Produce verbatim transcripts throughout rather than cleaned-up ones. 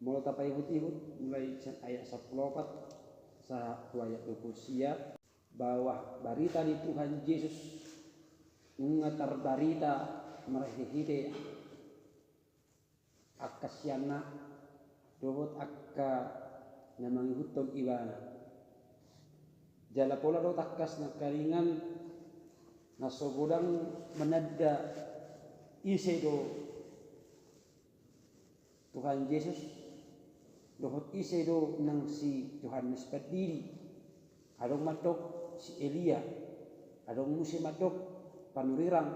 Molo tapaihut-ihut mulai sian ayat sampulu opat sahat tu ayat dua pulu sia, bahwa barita ni Tuhan Jesus nunga tarbarita marhite-hite angka sianna dohot angka na mangihuthon ibana. Jala pola do tangkas nangkaningan na so godang mananda ise do Tuhan Jesus, dohot ise do nang si Johannes Pandidi. Adong mandok si Elia, adong muse mandok panurirang,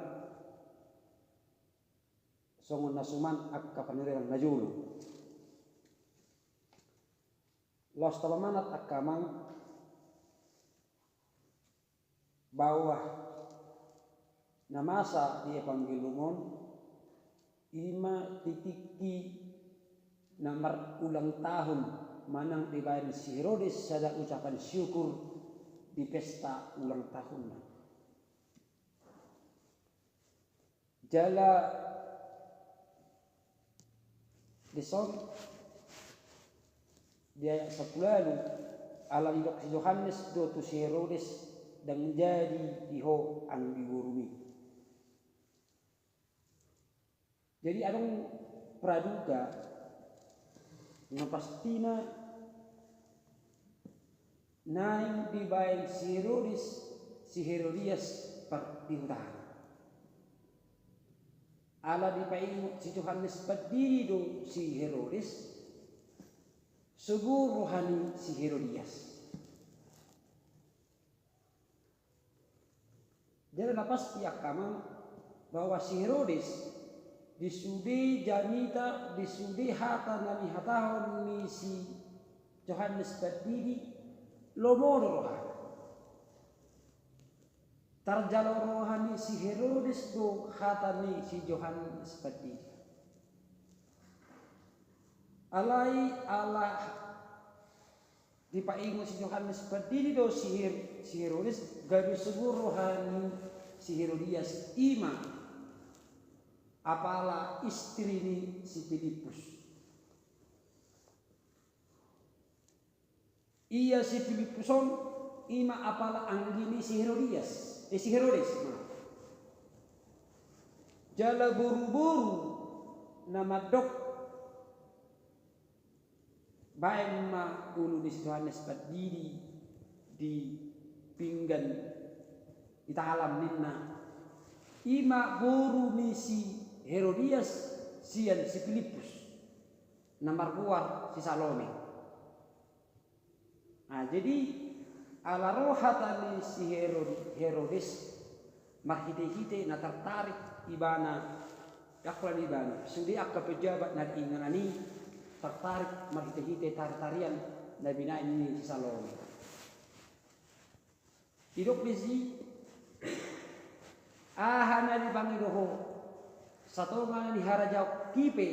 songon na suman angka panurirang na jolo. Laos tapamanat angka amang bahwa na masa di Evangelium on, i ma di tingki na marulang tahun manang dibaen si Herodes sada ucapan syukur di pesta ulang tahunna. Jala dison di ayat sampulu ualu, ala didok si Johannes do tu si Herodes, ndang jadi di ho anggi borumi. Jadi adong praduga na pastina naeng dibaen si Herodes, si Herodias pardihutana. Ala dipaingot si Johannes Pandidi do si Herodes, sogo roha ni si Herodias. Jadi na pasti angka amang bahwa si Herodes di sude jamita, di sude hata na nihatahon ni si Johannes Pandidi, lomo do rohana. Tarjalo roha ni si Herodes do hata ni si Johannes Pandidi. Alai ala dipaingot si Johannes Pandidi do si Her-, si Herodes, gabe sogo roha ni si Herodias, i ma apala istri ni si Pilippus. Ia si Pilippus on, i ma apala anggi ni si Herodias, eh, si Herodes, maaf. Jala boru-boru na mandok, baen ma ulu ni si Johannes Pandidi di pinggan, ditalam ninna. I ma boru ni si Herodias sian si Pilippus, na margoar si Salome. Nah, jadi ala ro hata ni si Herod-, Herodes, marhite-hite na tartarik ibana, daklan ibana, sude angka pejabat na di inganan i tartarik marhite-hite tari-tarian na binaen ni si Salome. Didok disi, aha na dipangido ho, satonga na niharajaonki pe,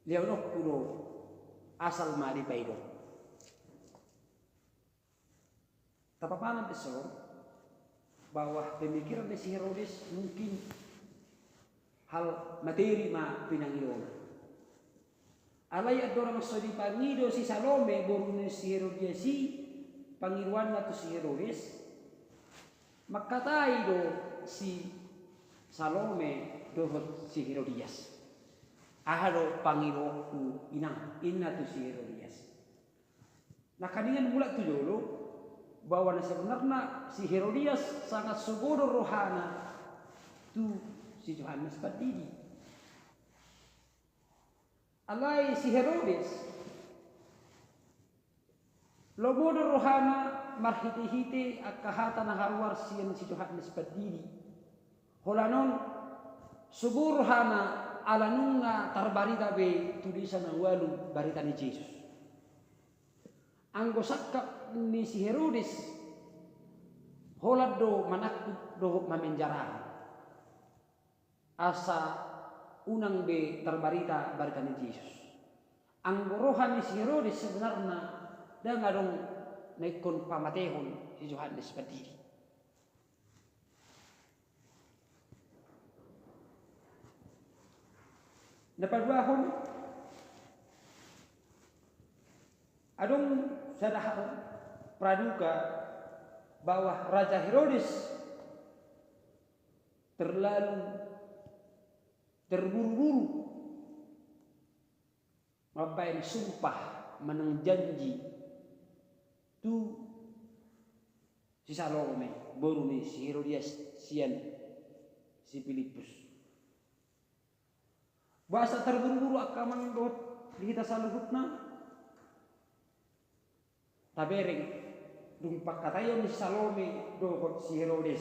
lehononku do, asal ma dipaidop. Tapamanat dison bahwa pemikiran ni si Herodes mungkin hal materi ma pinangidona. Alai andorang so dipangido si Salome, boru ni si Herodias i, pangidoanna tu si Herodes, mangkatai do si Salome dohot si Herodias. Aha do pangidoonku inang, inna tu si Herodias. Nangkaningan mulak tu jolo, bahwa na sebenarna si Herodias sangat sogo do rohana tu si Johannes Pandidi. Alai si Herodes, lomo do rohana marhite-hite angka hata na haruar sian si Johannes Pandidi. Holan on, sogo rohana ala nunga tarbarita be tu desa na ualu barita ni Jesus. Anggo sangkap ni si Herodes, holan do manangkup dohot mamenjarahon. Asa unang be tarbarita barita ni Jesus. Anggo roha ni si Herodes sebenarna ndang adong na ingkon pamatehon si Johannes Pandidi. Na paduahon, Adong sada hal praduga bahwa Raja Herodes terlalu terburu-buru mambaen sumpah manang janji tu si Salome, boru ni si Herodias sian si Pilippus. Boasa terburu-buru angka amang dohot di hita saluhutna? Tabereng dung pangkataion ni si Salome dohot si Herodes.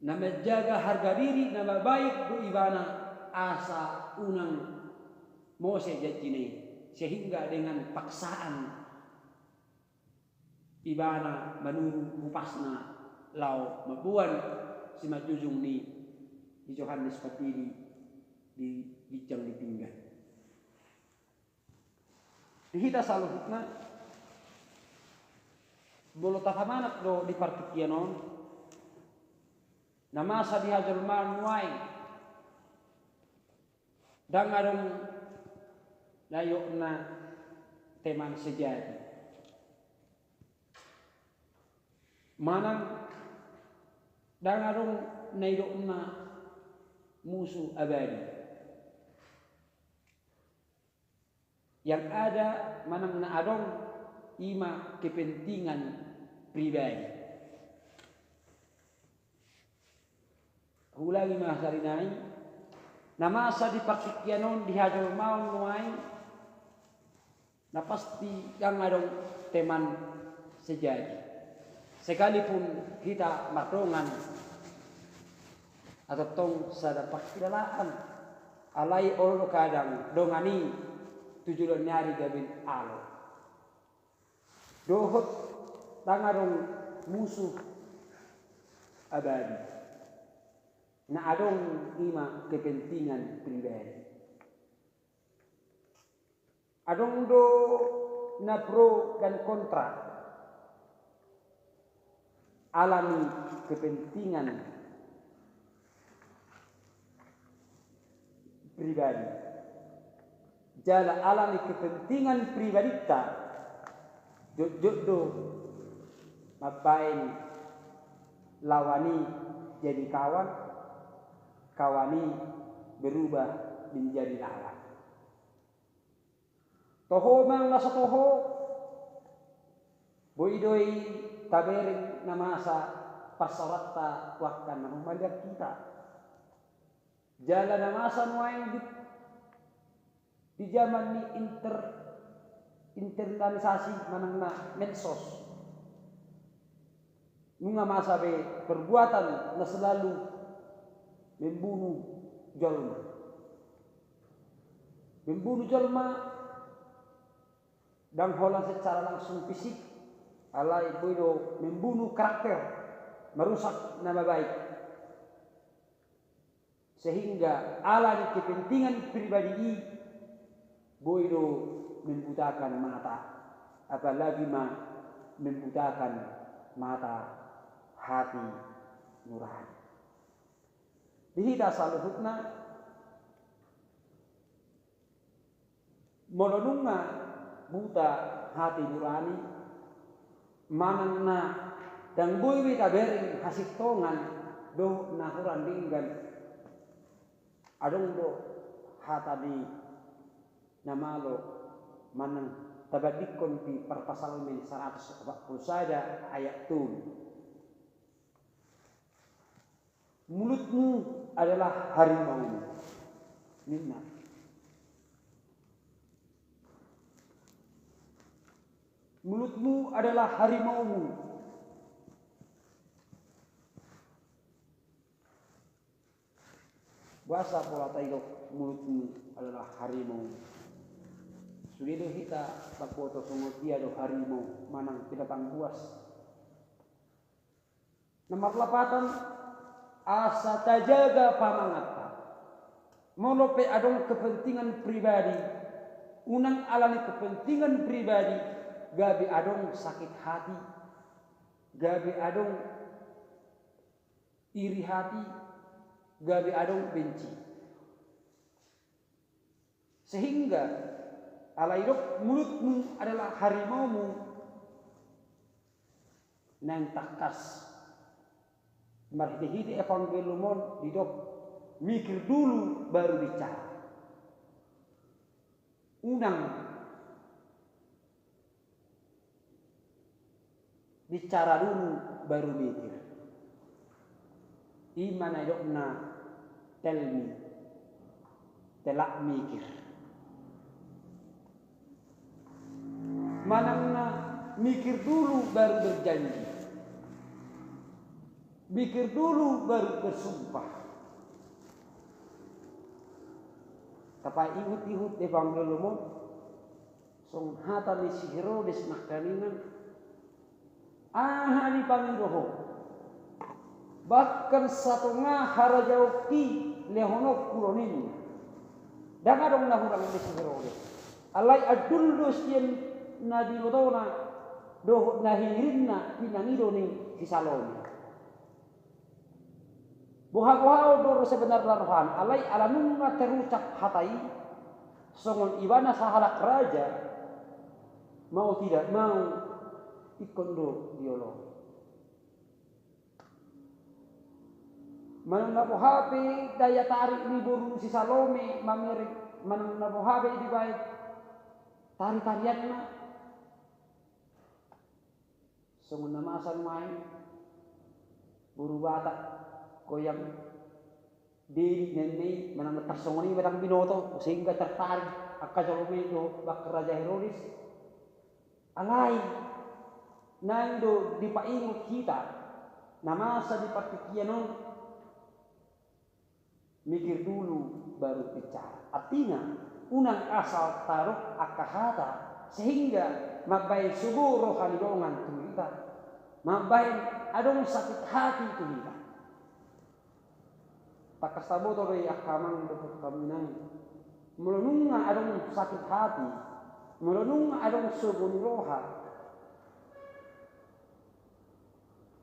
Na manjaga harga diri na mabaik do ibana asa unang mose janjina i, sehingga dengan paksaan ibana manuru hupasna laho mamboan simanjujung ni si Johannes Pandidi di ginjang ni pinggan. Di hita saluhutna, molo tapamanat do di partingkian on, na masa di hajolmaon nuaeng, ndang adong na idokna teman sejati. Manang ndang adong na idokna musu abadi. Yang ada manang na adong i ma kepentingan pribadi. Huulangi ma sarinai, na masa di partingkian on di hajolmaon nuaeng, na pasti ndang adong teman sejati. Sekalipun hita mardongan atau tong sada parkilalaan, alai olo do kadang dongan i tu joloan ni ari gabe alo. Dohot ndang adong musuh abadi. Na adong i ma kepentingan pribadi. Adong do na pro dan kontra. Alani kepentingan pribadi. Jala alani kepentingan pribadinta, jotjot do mambaen lawan i jadi kawan, kawan i berubah menjadi lawan. Toho manang na so toho, boi do i tabereng na masa parsaoranta tu angka na humaliang hita. Jala na masa nuaeng di, di zaman ni inter, internalisasi manang na medsos. Nunga masa be perbuatan na selalu membunuh jolma. Membunuh jolma ndang holan secara langsung fisik, alai boi do membunuh karakter, merusak nama baik. Sehingga alani kepentingan pribadi i boi do membutakan mata, apalagi ma membutakan mata hati nurani. Di hita saluhutna, molo nunga buta hati nurani, manang na ndang boi be tabereng hasintongan dohot na hurang denggan, adong do hata ni na malo manang tabandingkon di Parpsalmen saratus opat pulu sada ayat tolu. Mulutmu adalah harimaumu, ninna. Mulutmu adalah harimaumu. Boasa pola taidok mulutmu adalah harimaumu? Sude do hita mamboto songon dia do harimau manang binatang buas. Na marlapatan, asa tajaga pamanganta. Molo pe adong kepentingan pribadi, unang alani kepentingan pribadi gabe adong sakit hati, gabe adong iri hati, gabe adong benci. Sehingga Alai didok mulutmu adalah harimaumu. Naeng tangkas marhitehite evangelium on didok, mikir dulu baru bicara. Unang bicara dulu baru mikir. I ma na didokna tell me, telak mikir. Manang na mikir dulu baru berjanji. Mikir dulu baru bersumpah. Tapaihut-ihut evangelium on, songon hata ni si Herodes nangkiningan, aha dipangido ho? Bahkan satonga harajaonki lehononku do ninna. Ndang adong na hurang di si Herodes. Alai andul do sian na binotona dohot na hihirimna pinangido ni si Salome. Boha-boha on do sebenarna rohana, alai ala nunga terucap hata i, songon ibana sahalak raja, mau tidak mau, ingkon do dioloi. Manang na boha pe daya tarik ni boru si Salome mamereng, manang na boha pe dibaen tari-tarianna, songon na masa nuaeng boru Batak goyang diri nenne i, manang na tarsongon i ma ndang binoto, sehingga tertarik angka jolma i dohot bahkan Raja Herodes. Alai naeng do dipaingot hita na masa di partingkian on, mikir dulu baru bicara. Artina, unang asal tadok angka hata sehingga mambaen sogo roha ni dongan tu hita, mambaen adong sakit hati tu hita. Tangkas taboto do i angka amang dohot hamu inang, molo nunga adong sakit hati, molo nunga adong sogo ni roha,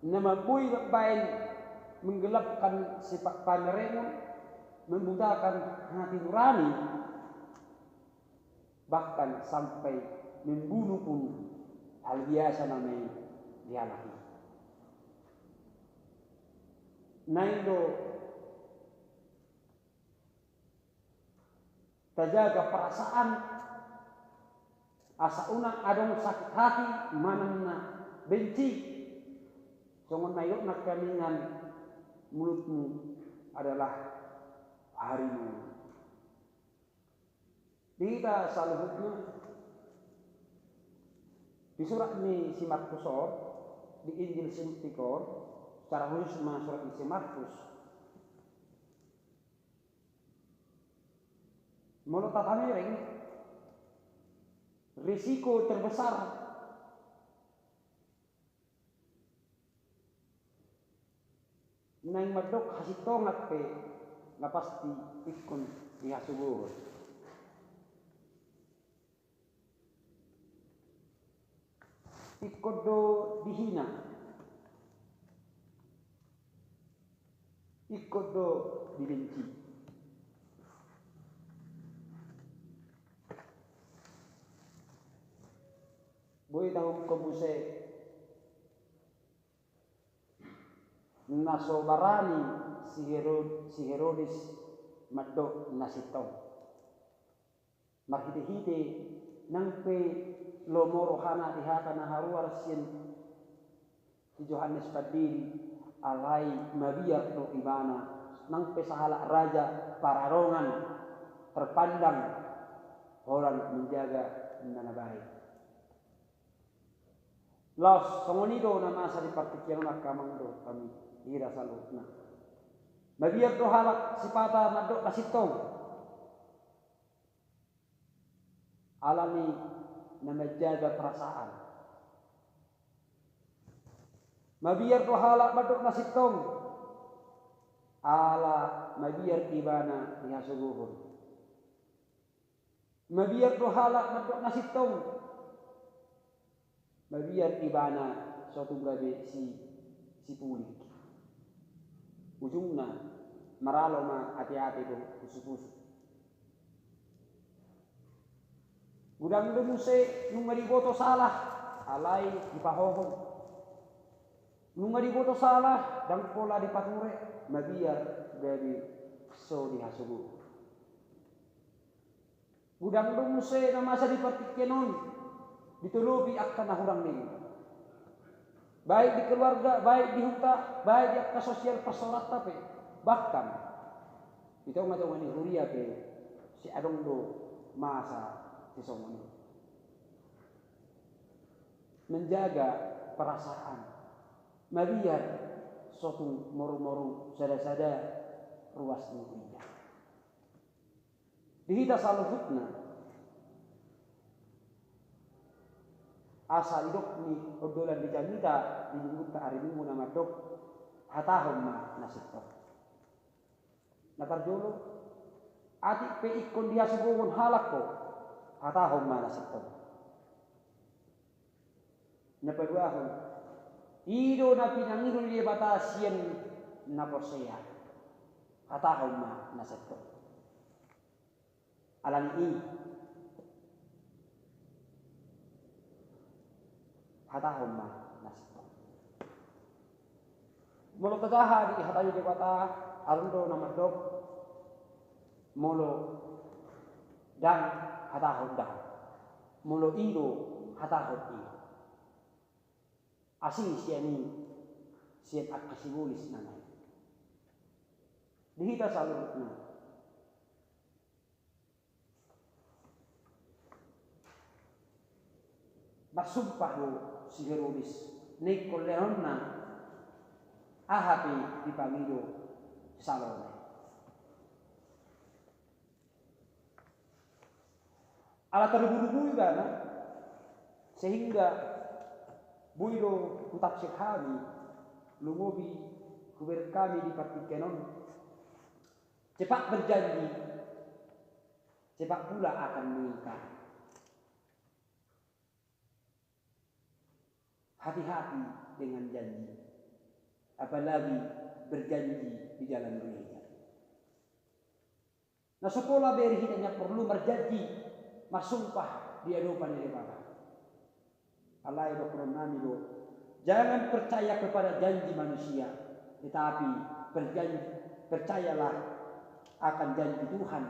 na mamboan mambaen menggelapkan sifat pamerengon, membutakan hati nurani, bahkan sampai membunuh pun hal biasa nama i di halak i. Naeng do tajaga perasaan, asa unang adong sakit hati manang na benci. Songon na didok nangkiningan, mulutmu adalah harimau. Di hita saluhutna, di surat ni si Markus on, di Injil sinuntik on, secara khusus ma surat ni si Markus. Molo tapamereng, risiko terbesar naeng mandok hasintongan pe na pasti ingkon dihasogohon. Ingkon do dihina. Ingkon do dibenci. Boi tahuthon muse na so barani si Hero-, si Herodes mandok na sintong. Marhite-hite nang pe lomo rohana di hata na haruar sian si Johannes Pandiri, alai mabiar do ibana, nang pe sahalak raja pararongan terpandang holan menjaga na, na baik. Laos songon i do na masa di partingkian on angka amang dohot hamu hira saluhutna. Mabiar do halak sipata mandok na sintong. Alani na manjaga perasaan. Mabiar do halak mandok na sintong. Ala mabiar ibana dihasogohon. Mabiar do halak mandok na sintong. Mabiar ibana so tung gabe si, sipulik. Ujungna maralo ma ateate dohot pusu-pusu. Godang do muse nunga diboto salah, alai dipahohom. Nunga diboto salah, ndang pola dipature, mabiar gabe so dihasogohon. Godang do muse na masa di partingkian on ditolopi angka na hurang nian, baik di keluarga, baik di huta, baik di angka sosial parsaoranta pe, bahkan di tonga-tonga ni huria pe sai adong do masa sisongon i. Menjaga perasaan, mabiar so tung moru-moru sada-sada ruas ni huria. Di hita saluhutna, asa didok ni ondolan di jamita di minggunta ari Minggu na mandok, hatahon ma na sintong. Na parjolo, atik pe ingkon dihasogohon halak ho, hatahon ma na sintong. Na paduahon, i do na pinangido ni Debata sian na porsea, hatahon ma na sintong. Alani i, hatahon ma na sintong. Molo tajaha di hata ni Debata, adong do na mandok, molo ndang, hatahon ndang. Molo i do, hatahon i. Asing sian i, sian angka sibolis na naeng. Di hita saluhutna, marsumpah do si Herodes, na ingkon lehonna aha pe dipangido si Salome. Ala terburu-buru ibana, sehingga boi do hutafsir hami, lumobi hubereng hami di partingkian on, cepat berjanji, cepat pula akan mengingkari. Hati-hati dengan janji, apalagi berjanji di dalam gereja. Na so pola be hita nian porlu marjanji, marsumpah di adopan ni Debata. Alai dohonon nami do, jangan percaya kepada janji manusia, tetapi perjanji, percayalah akan janji Tuhan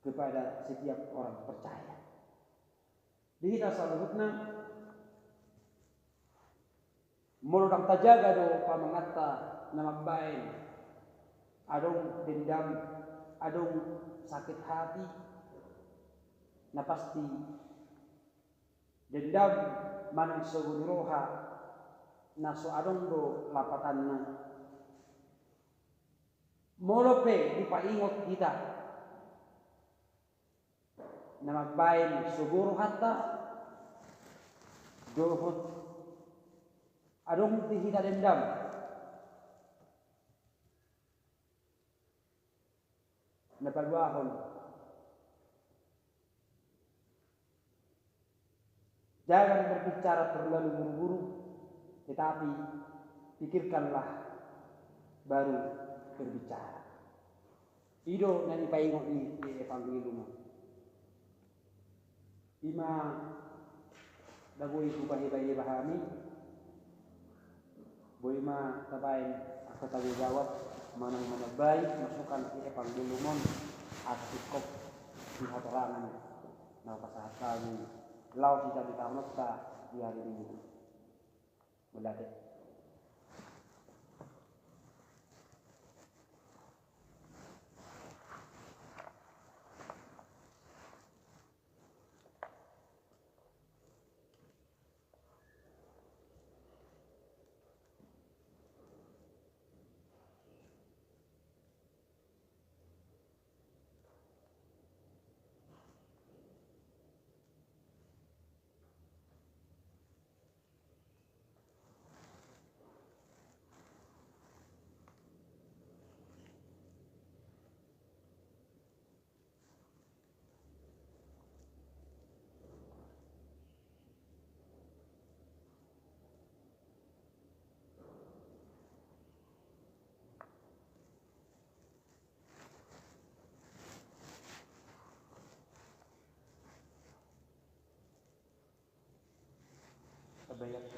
kepada setiap orang percaya. Di hita saluhutna, molo ndang tajaga do pamanganta na mambaen adong dendam, adong sakit hati, na pasti dendam manang sogo ni roha na so adong do lapatanna. Molo pe dipaingot hita na mambaen sogo rohanta dohot adong di hita dendam. Na paduahon, jangan berbicara terlalu buru-buru, tetapi pikirkanlah baru berbicara. I do na nipaingot ni di Evangelium on. I ma na boi hupahebaheba hami, boi ma tabaen angka tanggung jawab manang manambai masukan di Evangelium on, asa singkop di hatorangan na hupasahat hami laho sijamitahononta di ari Minggu. Mauliate.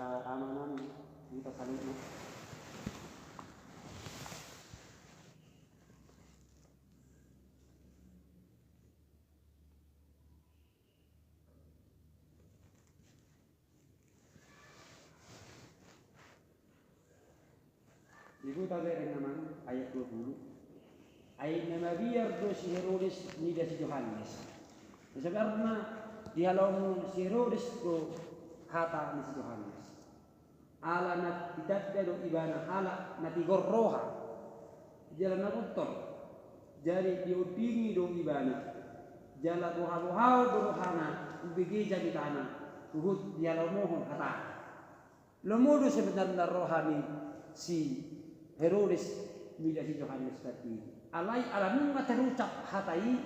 Amanami, hita saluhutna. Dibuka bereng nama ayat dua puluh. Ai na mabiar do si Herodes mida si Johannes. Sebenarna dihalomohon si Herodes do hata ni si Johannes. Ala na ditanda do ibana halak na tigor roha jala na guntor. Jadi diondingi do ibana jala bohaboha do rohana umbege jamitana huhut dihalomohon hata. Lomo do sebenarna roha ni si Herodes mida si Johannes Patidi. Alai ala nunga terucap hata i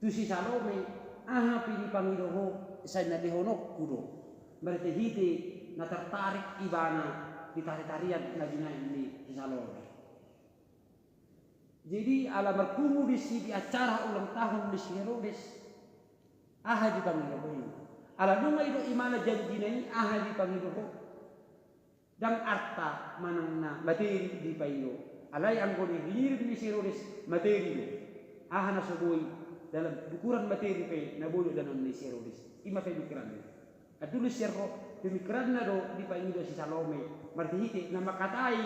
tu si Salome, aha pe dipangido ho sai na lehononku do. Marhitehite na tertarik ibana di taritarian na binahen ni si Salome. Jadi ala marpungu disi di acara ulang tahun ni si Herodes, aha dipangido ho i? Ala nunga ido ibana janjina i, aha dipangido ho? Ndang arta manang na materi dipaido. Alai anggo na hinirim ni si Herodes materi do. Aha na so boi dalam ukuran materi pe na boi do dalan ni si Herodes. Ima pe pikiranna. Andorang sian ro pemikiranna do dipangido si Salome, marhitehite na mangkatai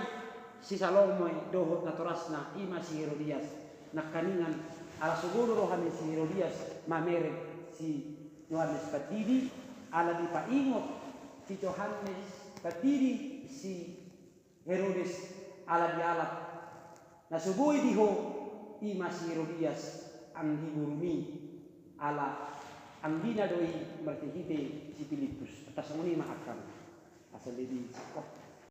si Salome dohot natorasna ima si Herodias. Nangkiningan ala so boi do roha ni si Herodias mamereng si Johannes Patidi, ala dipaingot si Johannes Patidi si Herodes ala dialap na so boi di ho, ima si Herodias anggi borumi, ala anggina do i marhitehite si Pilippus. Asa songon i ma angkang. Asa lebih cakep.